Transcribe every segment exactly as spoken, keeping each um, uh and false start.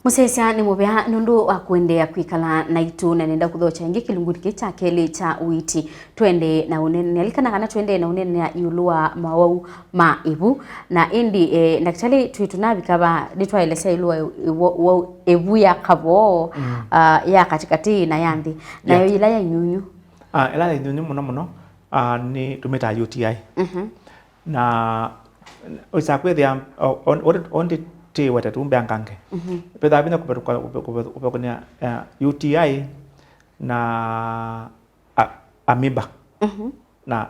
Mũsyaĩĩsya nĩ mũvea nũndũ wa kũendeea kwĩkala naitũ, na nenda kũthokya ĩngĩ kĩlungunĩ kĩĩ kya kelĩ kya ũiiti. Tũendee na ũneenea. Lilikana kana tũendee na ũneenea ĩũlũ wa mawau ma ĩvu. Na ĩndĩ, eh, ndakĩtalĩ, twĩ tũnavika va, nĩtwaelesya ĩũlũ wa ĩvu, wa ĩvu ya kavoo, mm, ah, ya katĩkatĩ na ya nthĩ. Nayo, yeah, yĩla ya inyunyu. Ah, ĩla ya inyunyu mũno mũno, ah, nĩ tũmĩtaa U T I. Mhm. Na wĩsaa kwĩthĩa, o, o, o, o, ndĩ tĩwete tu mbeangange. Mhm. Pethaa vinya kũvetũka, kũve-, kũve-, kũvekũnĩa, eh, U T I na a-, amoeba, mhm, na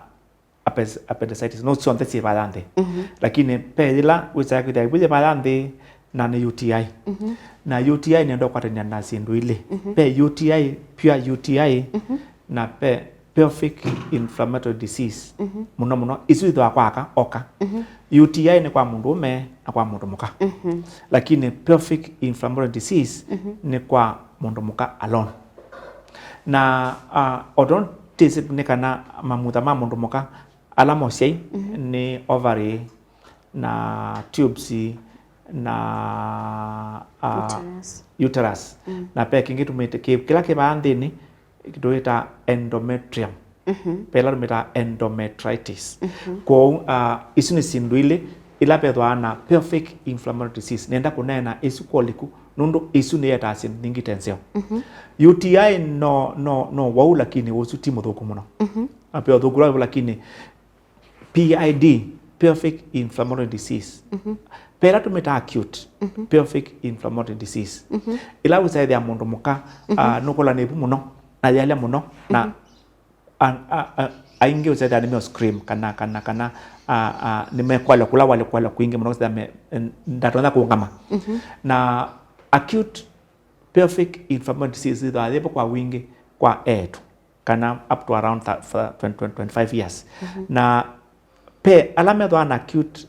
apes-, appendicitis. No syonthe syĩ vaya nthĩ. Mhm. Lakini pe yĩla wĩsaa kwĩthĩa ĩvu yĩ vaya nthĩ na nĩ U T I. Mhm. Na U T I nĩenda ũkwatany'a na syĩndũ ilĩ. Mhm. Pe U T I, pure U T I, mhm, na pe pelvic inflammatory disease. Mhm. Mũno mũno, isu ithwa kwa aka oka. Mhm. U T I nĩ kwa mũndũũme na kwa mũndũ mũka. Mhm. Lakini pelvic inflammatory disease, mhm, nĩ kwa mũndũ mũka alone. Na, ah, o tondũ twĩsĩ nĩ kana mamutha ma mũndũ mũka ala ma ũsyai, mhm, nĩ ovary na tubes na, ah, uterus. Uterus. Mm. Na pe kĩngĩ tũmĩte, kĩ-, kĩla kĩ vaa nthĩnĩ, tũĩtaa endometrium. Mhm. Pe ĩla tũmĩtaa endometritis. Mhm. Kwoou, ah, isu nĩ syĩndũ ilĩ ila vethĩwa na pelvic inflammatory disease. Nenda kũneena isu kwa ũliku, nũndũ isu nĩyetaa syĩndũ nyingĩ ite nzeo. Mhm. U T I no, no, no wau, lakini ũsu ti mũthũku mũno. Mhm. Na pe ũthũku ũla wĩvo, lakini P I D, pelvic inflammatory disease. Mhm. Pe ĩla tũmĩtaa acute, mhm, pelvic inflammatory disease. Mhm. Ĩla wĩsaa ĩthĩa mũndũ mũka, mhm, ah, nũkũlwa nĩ ĩvu mũno, na yalya mũno, na, mhm, a, a, a, aingĩ wĩsaa ĩthĩa nĩmeo scream, kana, kana, kana, ah, ah, nĩmekwalwa kũla walĩ kwalwa kwingĩ mũno, wĩsaa me, ndatonya kũũngama. Mhm. Na acute pelvic inflammatory disease ĩthĩawa yĩvo kwa wingĩ kwa eĩtu, kana up to around tha-, fa-, twenty, twenty, twenty-five years. Mhm. Na pe ala methĩawa na acute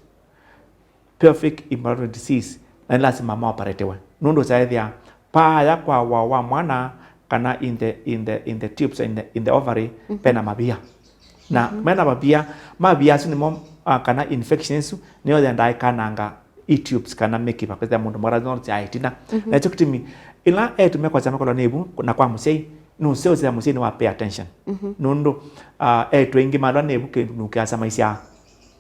pelvic inflammatory disease, na nĩ lasima maoperatiwe. Nũndũ ũsaĩthĩa paaya kwa wao wa mwana, kana in the, in the, in the tubes, in the, in the ovary, mhm, pena mavia. Na, mhm, mena mavia, mavia asu nĩmo, ah, kana infection ĩsu, nĩyo yendaa ĩkananga i tubes kana mĩkiva, kwĩthĩa mũndũ mũka no sya ĩtina. Mhm. Na ĩkyo kĩtumi, ĩla eĩtu mekwasya makolwa nĩ ĩvu, na kwa mũsyai, nũseũvya mũsyai nĩ wa pay attention. Mhm. Nũndũ, ah, eĩtu aingĩ malwa nĩ ĩvu kĩndũ nũkĩasya maisyaa.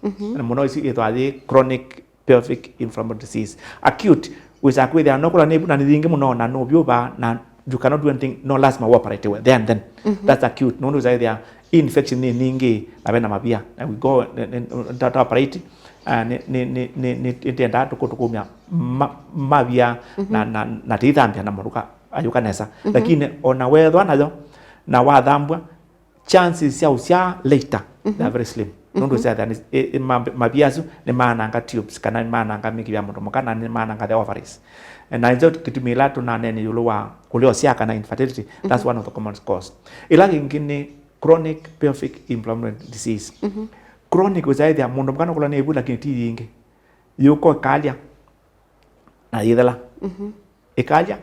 Mhm. Na mũno isu ĩthwa yĩ chronic pelvic inflammatory disease. Acute, wĩsaa kwĩthĩa nũkũlwa nĩ ĩvu na nĩ yingĩ mũno na nũvyũva na you cannot do anything, no lasima ũoperatiwe there and then. Mhm. That's acute. Nũndũ wĩsaa kwĩthĩa infection nĩ nyingĩ na vena mavia. Na we go, nĩ, nĩ, ta, ta operate, ah, nĩ, nĩ, nĩ, nĩ, nĩ, nĩtenda tũkũ-, tũkũmya ma-, mavia, mhm, na, na, na tĩithambya na mũndũ ka-, ayũka nesa. Mhm. Lakini ona weethwa nayo, na wathambwa, chances sya ũsyaa later, mhm, they are very slim. Nũndũ, mhm, sya thani, e, e, ma-, mavia asu nĩmaananga tubes, kana nĩmaananga mĩkiva ya mũndũ mũka, na nĩmaananga the ovaries. Na nĩkyo kĩtumi ĩla tũnaneena ĩũlũ wa kũlea ũsyaa kana infertility, that's, mhm, one of the common cause. Ĩla kĩngĩ nĩ chronic pelvic inflammatory disease. Mhm. Chronic wĩsaa ĩthĩa mũndũ mũka nũkũlwa nĩ ĩvu lakini ti yingĩ. Yũka ĩkalya na yĩthela. Mhm. Ĩkalya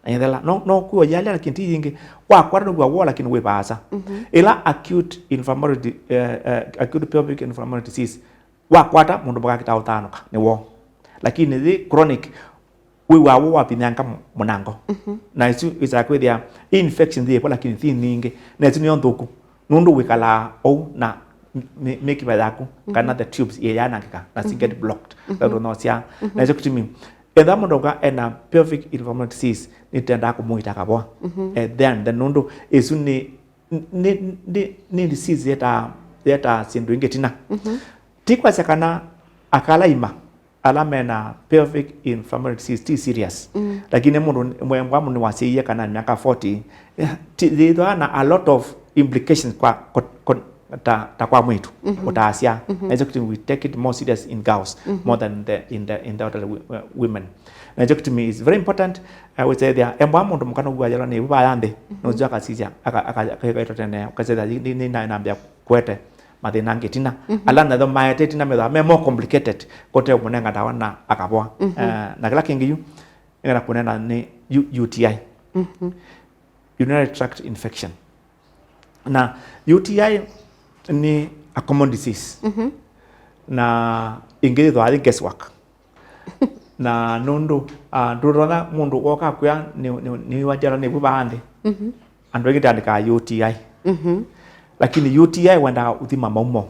na yĩthela. No, no kwĩwa yalya lakini ti yingĩ. Wakwata nũw'a woo lakini wĩ vaasa. Mhm. Ĩla acute inflammatory di-, eh, eh, acute pelvic inflammatory disease, wakwata mũndũ mũka akĩtaa ũthanũka nĩ woo. Lakini yĩ chronic, wĩw'aa woo wavinyanga mũ-, mũnango. Mhm. Na isu wĩsaa kwĩthĩa infection yĩvo lakini ti nyingĩ. Na isu nĩyo nthũku. Nũndũ wĩkalaa ou na mĩ-, mĩkiva yaku, mhm, kana the tubes ĩyanangĩka na si, mhm, get blocked. Mhm. Tondũ no sya. Mhm. Na isu kĩtumi, ethĩwa mũndũ ũka ena pelvic inflammatory disease, nĩtwendaa kũmũita kavoa. Mhm. Eh, then, then nũndũ ĩsu nĩ, nĩ, nĩ, nĩ disease yetaa, yetaa syĩndũ ingĩ tina. Mhm. Ti kwasya kana akalaima ala mena pelvic inflammatory disease ti serious. Mm. Lakini mũndũ, mwe-, mwa mũndũ nĩwasyaie kana myaka forty, eh, ti-, yĩthwa na a lot of implications kwa, kwa, kwa, ta, ta kwa mwĩĩtu, mhm, ũtaasya. Mhm. Na ĩkyo kĩtumi we take it more serious in girls, mhm, more than the, in the, in the elderly wi-, uh, women. Na ĩkyo kĩtumi is very important, uh, wĩsethĩa, embwa mũndũ mũka nũw'a yalwa nĩ ĩvu vaya nthĩ, mhm, nũsyo akasisya, aka-, aka-, akaitwa tene, ũkasethĩa, nĩ, nĩ, nĩ, nambĩa kũete mathĩna angĩ ĩtina. Mhm. Ala nayo maete ĩtina methĩwa me more complicated, kote ũmũnenga ndawa na akavoa. Mhm. Eh, na kĩla kĩngĩ yu, nĩkana kũneena nĩ U-, U T I. Mhm. Urinary tract infection. Na U T I nĩ a common disease. Mhm. Na ĩngĩ yĩthĩawa yĩ guesswork. Na nũndũ, ah, ndũtonya mũndũ woka kwĩa nĩ, nĩ, nĩwĩwa ndyalo nĩvu vaa nthĩ. Mhm. Andũ aingĩ tandĩkaa U T I. Mhm. Lakini U T I wendaa ũthima maumo.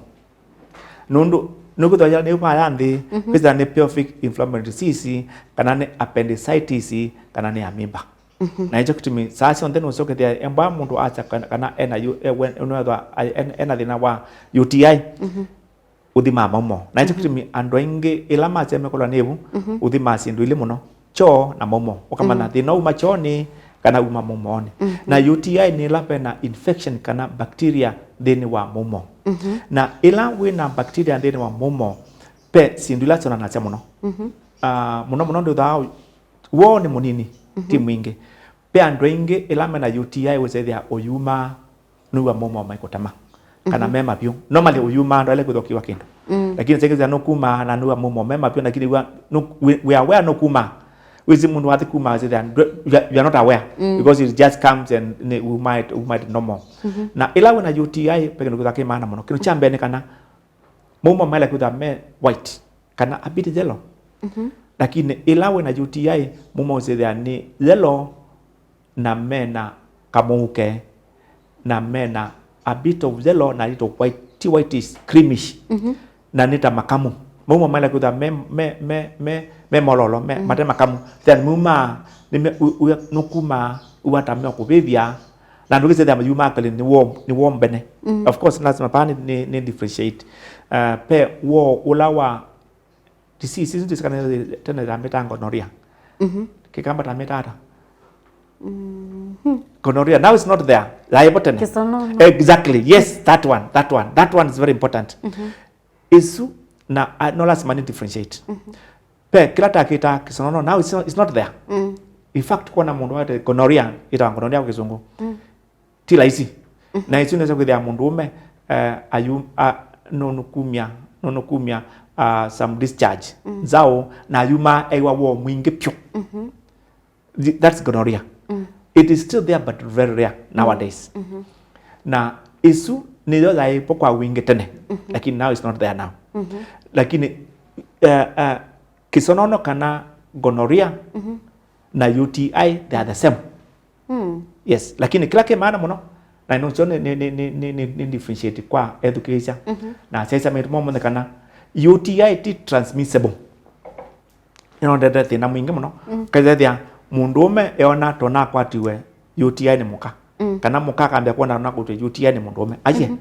Nũndũ nũkwĩthwa nĩ vaya nthĩ, mhm, kwĩthĩwa nĩ pelvic inflammatory disease, kana nĩ appendicitis, kana nĩ ameba. Mhm. Na ĩkyo kĩtumi saa syonthe nũsokethĩa embwa mũndũ asya kana, kana ena yu-, e-, we-, nũethwa a-, en-, ena thĩna wa U T I, mhm, ũthimaa maumo. Na ĩkyo, mhm, kĩtumi andũ aingĩ ĩla masya mekolwa nĩ ĩvu, mhm, ũthimaa syĩndũ ilĩ mũno, kyoo na maumo. Ũkamanya, mhm, thĩna uma kyoonĩ kana uma maumonĩ. Mhm. Na U T I nĩ ĩla vena infection kana bacteria nthĩnĩ wa maumo. Mhm. Na ĩla wĩna bacteria nthĩnĩ wa maumo, ve syĩndũ ila syonanasya mũno. Mhm. Ah, mũno mũno ndwĩthaa woo nĩ mũnini, mhm, ti mwingĩ. Ve andũ aingĩ ĩla mena U T I wĩsethĩa ũyumaa nũw'a maumo maikũtema. Kana, mhm, me mavyũ. Normally ũyumaa ndwaĩle kwĩthwa ũkĩwa kĩndũ. Mm. Lakini sengezia nũkumaa na nũw'a maumo me mavyũ, lakini wĩa, nũ-, we, we are aware nũkumaa. Wĩsĩ mũndũ wathi kumaa wĩsethĩa ndwe-, you are, you are not aware. Mm. Because it just comes and nĩ, you might, you might normal. Mhm. Na ĩla wĩna U T I, ve kĩndũ kĩthwa kĩ maana mũno. Kĩndũ kya mbee nĩ kana maumo maĩle kwĩthwa me white, kana a bit yellow. Mhm. Lakini ĩla wĩna U T I, maumo ũsĩthĩa nĩ yellow, na mena kamũuke, na mena a bit of yellow, na a little white, ti whitish, creamish. Mhm. Na nĩ ta makamu. Maumo maĩle kwĩthwa me, me, me, me, me mololo, me, mm, mate makamu. Then mumaa, nĩ me, u-, u-, nũkumaa, ũata me kũvĩvya, na ndũkĩsethĩa mayumaa kalĩ nĩ warm, nĩ warm mbene. Mm. Of course, lazima paa nĩ, nĩ, nĩ differentiate. Uh, ve woo ũla wa disease, isu ndĩsĩ kana tene tamĩtaa gonorrhea. Mhm. Kĩkamba tamĩtaa ata? Mhm. Gonorrhea. Now it's not there. Yaĩ vo tene. Kĩsonono. Exactly. Yes, that one, that one. That one is very important. Mhm. Isu na, uh, no lazima nĩ differentiate. Mhm. Ve kĩla takĩtaa kĩsonono, now it's not, it's not there. Mm. In fact, kwona mũndũ wate gonorrhea, ĩtawa gonorrhea kwa kĩsũngũ. Mm. Ti laisi. Mhm. Na isu nĩsya kwĩthĩa mũndũũme, eh, ayu-, a-, nũnũkumya, nũnũkumya, ah, some discharge, mm, nzaũ, na ayuma eiwa woo mwingĩ pyũ. Mhm. Th-, that's gonorrhea. Mm. It is still there, but very rare nowadays. Mhm. Na isu nĩyo yaĩ vo kwa wingĩ tene, mhm, lakini now it's not there now. Mhm. Lakini, eh, eh, kĩsonono kana gonorrhea, mhm, na U T I, they are the same. Mm. Yes, lakini kĩla kĩ maana mũno, na nĩkyo nĩ, nĩ, nĩ differentiate kwa ethukĩĩsya, mhm, na asyaĩĩsya maitũ momũnthĩ kana U T I ti transmissible. Ĩno ndete thĩna mwingĩ mũno. Mm. Kethĩa mũndũũme eona tonakwatiwe U T I nĩ mũka. Mm. Kana mũka akambĩa kwona tonakwatiwe U T I nĩ mũndũũme. Aye. Mhm.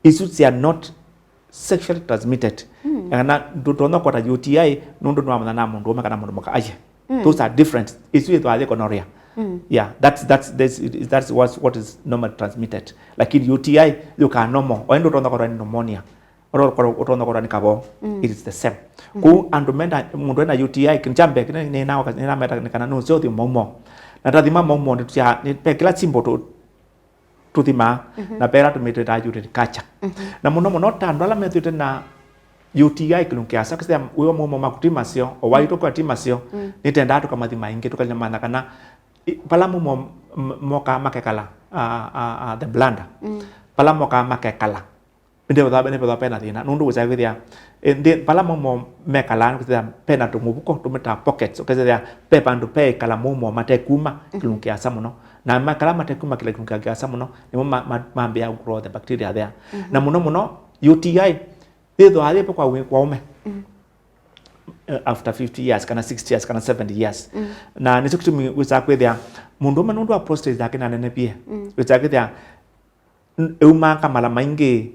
Isu they are not sexually transmitted. Mm. Kana ndũtonya kwata U T I nũndũ nĩwamanya na mũndũũme kana mũndũ mũka. Aye. Mm. Those are different. Isu ĩthwaa yĩ gonorrhea. Mm. Yeah, that's, that's, that's, that's what, what is normally transmitted. Lakini U T I yũkaa normal. Oĩ ndũtonya kwatwa nĩ pneumonia. Ũtonya kwatwa nĩ kavoo. Mm. It is the same. Mm. Kũu andũ menda, mũndũ ena U T I, kĩndũ kya mbee kĩla nĩnameta nĩ kana nũseo ũthima maumo. Na tathima maumo nĩ tũsya, nĩ, ve kĩla symbol tũ-, tũthimaa, mhm, na ve ĩla tũmĩtĩtaa urine culture. Mhm. Na mũno mũno ta andũ ala methĩĩtwe na U T I kĩlungu kĩasa, kĩsĩa wĩwa maumo maku ti maseo, o waitũ kwa ti maseo, mm, nĩtendaa tũkamathima ĩngĩ, tũkamanya kana, i-, vala maumo m-, mokaa makekala, a, a, a, the bladder. Mm. Vala mokaa makekala. Nĩvethĩwa, nĩvethĩwa pena thĩna, nũndũ wĩsaa kwĩthĩa, e, nthĩ, vala maumo mekalaa, nĩkwĩthĩa pena tũmũvuko tũmĩtaa pockets, ũkethĩa ve vandũ peĩkala maumo matekuma, mhm, kĩlungu kĩasa mũno. Na makala matekuma kĩla kĩlungu kĩasa mũno, nĩmo ma, ma, mambĩĩa grow the bacteria there. Mhm. Na mũno mũno, U T I yĩthĩwa yĩvo kwa wĩ-, kwa ũme. Mhm. Eh, after fifty years, kana sixty years, kana seventy years. Mm. Na nĩkyo kĩtumi wĩsaa kwĩthĩa mũndũũme nũndũ wa prostate yake nanenevie. Mm. Wĩsaa kwĩthĩa n-, ĩumaa kamala maingĩ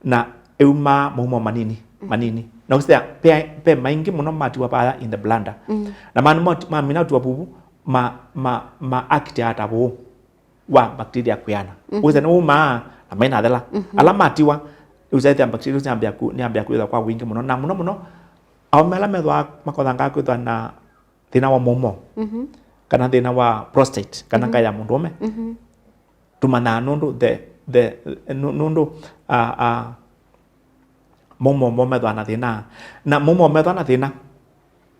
na ĩumaa maumo manini, mm, manini. Na ũsĩa ve, ve maingĩ mũno matiwa vaya in the bladder. Mm. Na ma, ma, mamina ũtiwa vuvu, ma, ma, ma act ata vũũ wa bacteria kwĩana. Mhm. Ũsĩa nĩwaumaa na mainathela. Mhm. Ala matiwa, ũsĩa bacteria ũsu nĩambĩa ku-, nĩambĩa kwĩthwa kwa wingĩ mũno. Na mũno mũno, aũme ala methwa makothangaa kwĩthwa na thĩna wa mũumo, mhm, kana thĩna wa prostate, kana, mhm, ngaĩ ya mũndũũme. Mhm. Tũmanyaa nũndũ the, the, nũ-, nũndũ, a, a, mũumo mo methwa na thĩna. Na mũumo methwa na thĩna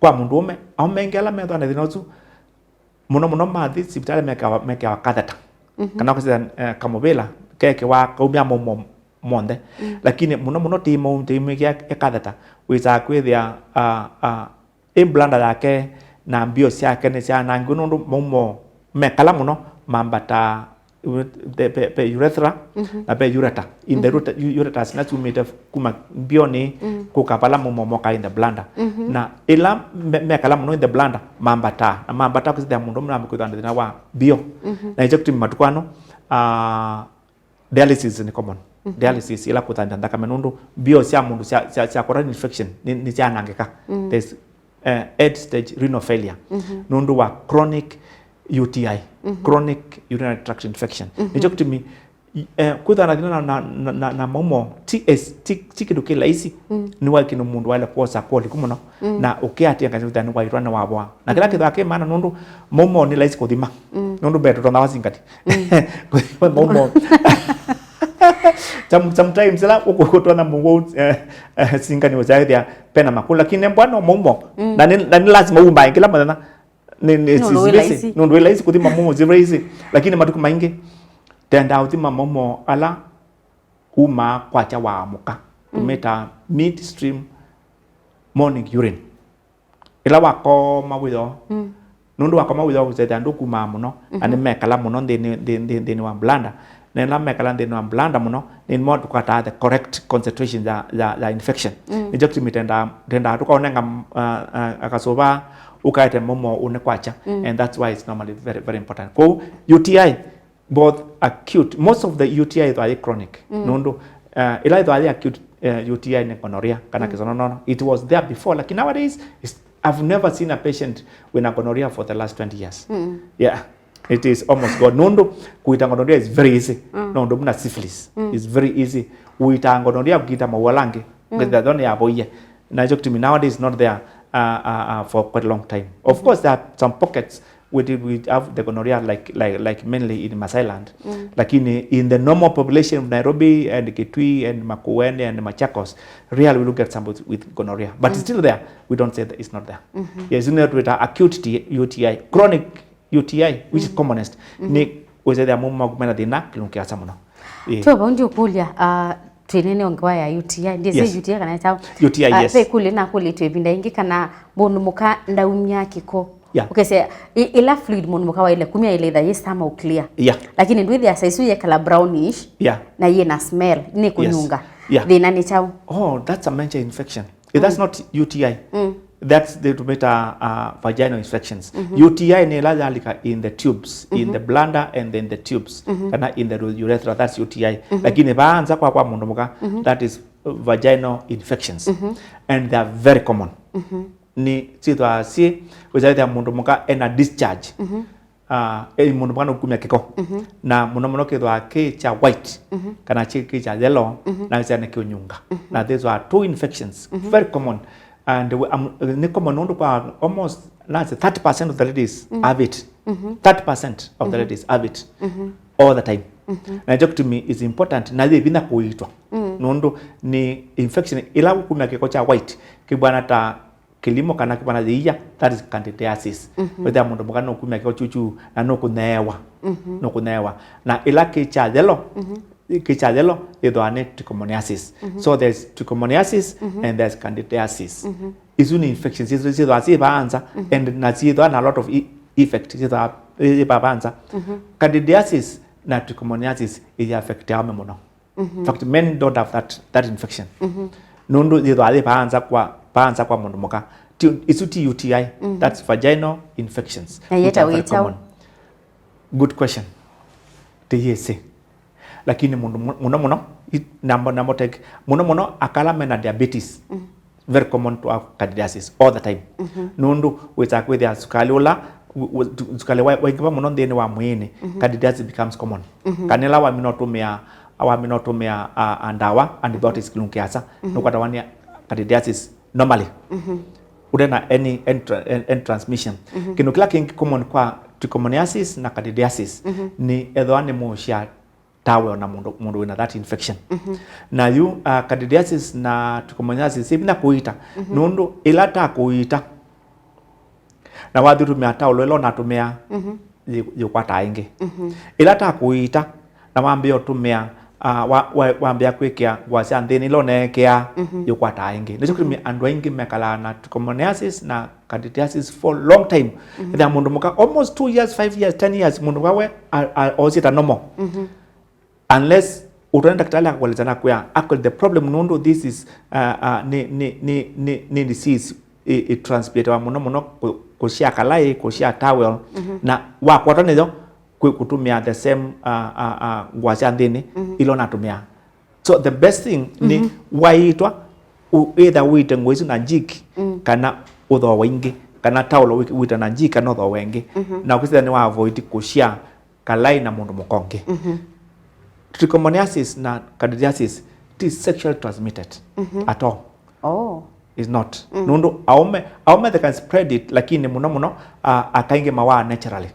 kwa mũndũũme, aũme aingĩ ala methwa na thĩna ũsu, mũno mũno mathi sivitalĩ mekeawa, mekeawa catheter. Mhm. Kana kũsĩtha, eh, kamũvĩla kekewa kaumya mũumo monthe. Mm. Lakini mũno mũno ti mau, ti mĩkĩa e catheter, wĩsaa kwĩthĩa, a, a, ĩ bladder yake na mbio syake nĩsyanangiwe nũndũ maumo mekala mũno mambataa the, pe, pe urethra na pe ureter. In the ureter, u- ureters na syumĩte kuma mbionĩ kũka vala maumo moka in the bladder. Na ĩla me- mekala mũno in the bladder mambataa, na mambataa kwĩsĩthĩa mũndũ mũna kwĩthwa na thĩna wa mbio. Na ĩkyo kĩtumi matukũ ano, ah, dialysis nĩ common. Dialysis ĩla kũthambya nthakame nũndũ mbio sya mũndũ sya, sya, sya correct infection nĩ, nĩ syanangĩka. There's uh, end stage renal failure nũndũ wa chronic U T I, chronic urinary tract infection. Nĩkyo kĩtumi, eh, kwĩthwa na thĩna na, na, na, na maumo ti, ti, ti kĩndũ kĩ laisi. Nĩ wa kĩndũ mũndũ waĩle kwosa kwa ũliku mũno na ũkĩatĩa ngai kwĩthwa nĩ waitwa nĩ wavoa. Na kĩla kĩthwa kĩ maana nũndũ maumo nĩ laisi kũthima. Nũndũ mbee tũtonya wasingati kũthima maumo. Some- sometimes ĩla ũkũtwana mũndũ eh, eh, singani ũsyaĩthĩa pena makũlũ, lakini mbwa no maumo. Na nĩ, na nĩ lazima umbae kĩla mũthenya. Nĩ, nĩ, it's very easy. Nũndũ wĩ laisi kũthima maumo, it's very easy. Lakini matukũ maingĩ tendaa ũthima maumo ala umaa kwakya waamũka. Tũmĩtaa midstream morning urine. Ĩla wakoma wĩoo, nũndũ wakoma wĩoo ũsethĩa ndũkumaa mũno, na nĩmekala mũno nthĩnĩ, nthĩ- nthĩ- nthĩnĩ wa bladder. Na ĩla mekala nthĩnĩ wa bladder mũno, nĩmo tũkataa the correct concentration ya, ya, ya infection. Nĩkyo kĩtumi tendaa, tendaa tũkaũnenga, uh, uh, akasũva ũkaete maumo ũnĩ kwakya. And that's why it's normally very, very important. Kwoou U T I, both acute, most of the U T I ĩthwa yĩ chronic. Nũndũ, uh, ĩla ĩthwa yĩ acute, uh, U T I nĩ gonorrhea kana kĩsonono. It was there before, lakini nowadays it's, I've never seen a patient with a gonorrhea for the last twenty years. Yeah, it is almost gone. Nũndũ kũita gonorrhea is very easy. Nũndũ mna syphilis is very easy. Ũita gonorrhea kũita mauala angĩ. Ngetha thone yavoie. Na ĩkyo kĩtumi nowadays is not there, uh, uh, uh, for quite a long time. Of course, there are some pockets we, did, we have the gonorrhea like, like, like mainly in Masai land. Lakini in the normal population of Nairobi and Kitui and Makueni and Machakos, really we look at somebody with gonorrhea. But it's still there. We don't say that it's not there. Yes, you know, with acute T- U T I, chronic U T I, which is commonest, nĩ ũsethĩa maumo maku mena thĩna kĩlungu kĩasa mũno. Ĩĩ. Tyo vau ndiũkũlya, uh, twĩnene ongewa ya U T I. Ndĩsĩ U T I kana ĩtaũ. U T I, uh, yes. Ve kũlya nakũlĩtwe ĩvinda ĩngĩ kana mũndũ mũka ndaumya kĩko. Yeah. Ũkesea, ĩ- ĩla fluid mũndũ mũka waĩle kumya ĩla ĩtha yĩ sama clear. Yeah. Lakini ndwĩthĩa saa isu yekala brownish. Yeah. Na yĩ na smell, nĩ kũnyunga. Yeah. Thĩna nĩ kyaũ? Oh, that's a major infection. If that's not U T I, that's the tũmĩtaa, uh, vaginal infections. U T I nĩ ĩla yalika in the tubes, in the bladder and then the tubes, kana in the urethra, that's U T I. Lakini vaa nza kwa, kwa mũndũ mũka, that is vaginal infections. And they are very common. Nĩ syĩthwaa syĩ, wĩsaĩthĩa mũndũ mũka ena discharge. Ah, ĩ mũndũ mũka nũkumya kĩko. Na mũno mũno kĩthwaa kĩ kya white, kana kĩ, kĩ kya yellow, na wĩsĩa nĩ kĩũnyunga. Na these are two infections, very common. And we, um, nĩ common nũndũ kwa almost, let's say, thirty percent of the ladies have it. Thirty percent of the ladies have it all the time. Na ĩkyo kĩtumi is important, na yĩ vinya kũiitwa. Nũndũ nĩ infection, ĩla ũkumya kĩko kya white, kĩvwana ta kĩlimo kana kĩvwana yĩia, that is candidiasis. Wĩthĩa mũndũ mũka nũkumya kĩko kyukyu na nũkũnyeewa. Nũkũnyeewa. Na ĩla kĩ kya yellow, kĩ kya yellow, yĩthwaa nĩ trichomoniasis. So there's trichomoniasis and there's candidiasis. Isu nĩ infections, isu syĩthwaa syĩ vaa nza, and na syĩthwaa na a lot of e- effect, syĩthwaa yĩ vaa nza. Candidiasis na trichomoniasis ĩyĩ affect aũme mũno. In fact, men don't have that, that infection. Nũndũ yĩthwaa yĩ vaa nza kwa, vaa nza kwa mũndũ mũka. Ti- isu ti U T I, that's vaginal infections, na which yĩta are very wĩtaũ? Common. Good question. Tĩyĩsĩ. Lakini mũndũ mu- mũno mũno, i- number, number take, mũno mũno akala mena diabetes. Very common to have candidiasis all the time. Nũndũ wĩsaa kwĩthĩa sukali ũla, w- w- tu- sukali wa- waingĩva mũno nthĩnĩ wa mwĩĩnĩ, candidiasis becomes common. Kana ĩla wamina ũtũmĩa, wamina ũtũmĩa, a, a, ndawa, antibiotics kĩlungu kĩasa, nũkwata wania candidiasis normally. Ũte na any, any, tra- any, any transmission. Kĩndũ kĩla kĩngĩ common kwa trichomoniasis na candidiasis nĩ ethĩwa nĩ mũũsya towel na mũndũ, mũndũ wĩna that infection. Na yu, uh, candidiasis na trichomoniasis ivinya kũita, nũndũ ĩla ta kũita, na wathi ũtũmĩa towel ĩla ũnatũmĩa, yĩ- yĩũkwataa ĩngĩ. Ĩla ta kũita, na wambĩĩa ũtũmĩa Ah, wa, wa, wambĩa kwĩkĩa ngũa sya nthĩnĩ ila ũneekĩaa, mhm, yũkwataa ĩngĩ. Nĩkyo kĩtumi, mhm, andũ aingĩ mekalaa na trichomoniasis na candidiasis for long time. Mhm. Ethĩa mũndũ mũka almost two years, five years, ten years, mũndũ mũka we a, a, osie ta normal. Mhm. Unless ũtwone ndakĩtalĩ akakũelesya na kwĩa, actually the problem nũndũ this is, uh, uh, nĩ, nĩ, nĩ, nĩ, nĩ disease ĩ, ĩ transmittawa mũno mũno kũ, kũshare kalaĩ, kũshare towel, mhm, na wakwatwa nĩyo kwĩ kũtũmĩa the same, uh, uh, uh, ngũa sya nthĩnĩ, mhm, ila ũnatũmĩaa. So the best thing nĩ, mhm, waitwa, u-, either ũite ngũa isu na njiki, mm, kana ũthooe ingĩ, kana towel ũi-, ũite na njiki kana ũthooe ĩngĩ. Mhm. Na ũkĩsĩthya nĩ wa avoid kũshare kalaĩ na mũndũ mũka ũngĩ. Mhm. Trichomoniasis na candidiasis ti sexually transmitted, mhm, at all. Oh. Is not. Mm. Nũndũ aũme, aũme they can spread it, lakini mũno mũno, uh, aka aingĩ mawaa naturally.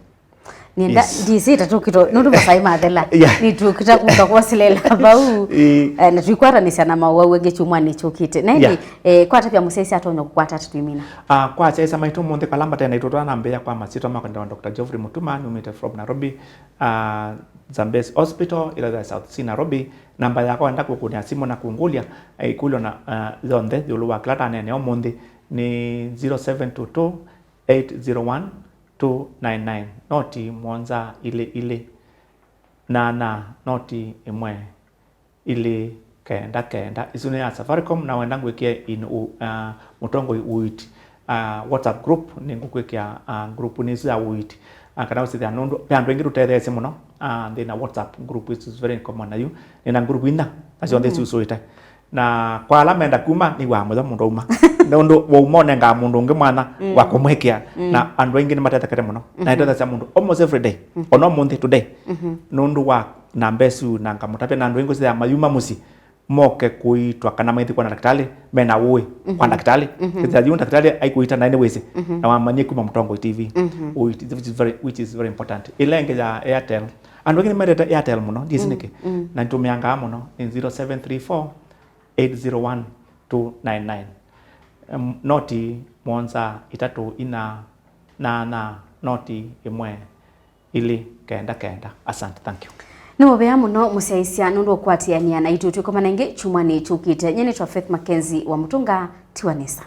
Nĩenda, yes, ndisĩ ta tũkito, nũndũ masaa mathela. Yeah. Nĩtũkita kũka kwosilela vau. Ĩ. Eh, na tũikwatanĩsya na maũwau angĩ kyumwanĩ kyũkĩte. Na ĩndĩ, yeah, eh, kwatavya mũsyaĩĩsya atonya kũkwata ata twĩmina? Ah, kwa asyaĩĩsya maitũ ũmũnthĩ, kala mbate naitũ twanambĩĩa kwa masyĩtwa makwa nĩtawa Doctor Geoffrey Mutuma, numĩte from Nairobi, ah, Zambezi Hospital, ĩla yĩ South C Nairobi. Namba yakwa wenda kũkũnĩa simũ na kũngũlya, eh, ikũlyo na, ah, yonthe ĩũlũ wa kĩla taneenea ũmũnthĩ nĩ zero seven two two, eight zero one, two nine nine, noti mũonza ilĩ ilĩ, nana, noti ĩmwe, ilĩ, kenda, kenda. Isu nĩ ya Safaricom, na wenda ngwĩkĩe in u-, uh, mũtongoi ũiti, uh, WhatsApp group, nĩngũkwĩkĩa, uh, group nĩ isu ya ũiti. Uh, kana ũsĩthĩa nũndũ, ve andũ aingĩ tũtetheesye mũno, uh, nthĩna WhatsApp group, which is very common na yu. Nĩna group inya, na syonthe, mm, isu ũsũĩte. Na kwa ala menda kuma, nĩw'aa mũyo mũndũ auma. Nũndũ wauma ũnengaa mũndũ ũngĩ mwanya, mm, wa kũmwĩkĩa. Mm. Na andũ aingĩ nĩmatethekete mũno. Na, mhm, nĩtethasya mũndũ almost every day. Mhm. Ona ũmũnthĩ, today. Mhm. Nũndũ wa namba ĩsu na ngamũtavya, na andũ aingĩ ũsĩthĩa mayuma mũsyĩ, moke kũitwa kana maithi kwa ndakĩtalĩ, mena ũĩ, mhm, kwa ndakĩtalĩ. Mhm. Kĩthĩa yu ndakĩtalĩ aikũita naĩ nĩwĩsĩ. Mhm. Na wamanyie kuma Mũtongoi T V. Mhm. Ũiti, which is very, which is very important. Ĩla ĩngĩ ya Airtel. Andũ aingĩ nĩmendete Airtel mũno, ndiĩsĩ, mm, nĩkĩ. Mm. Na nĩtũmĩangaa mũno, nĩ zero seven three four, eight zero one, two nine nine. Em, noti mũonza itatũ ina, nana, noti ĩmwe, ilĩ, kenda, kenda. Asante, thank you. Nĩ mũvea mũno mũsyaĩĩsya nũndũ ũkwatĩanĩa naitũ. Twĩkomana ĩngĩ kyumwanĩ kyũkĩte. Nyie nĩtwa Faith Mackenzie wa Mũtũnga. Tiwa nesa.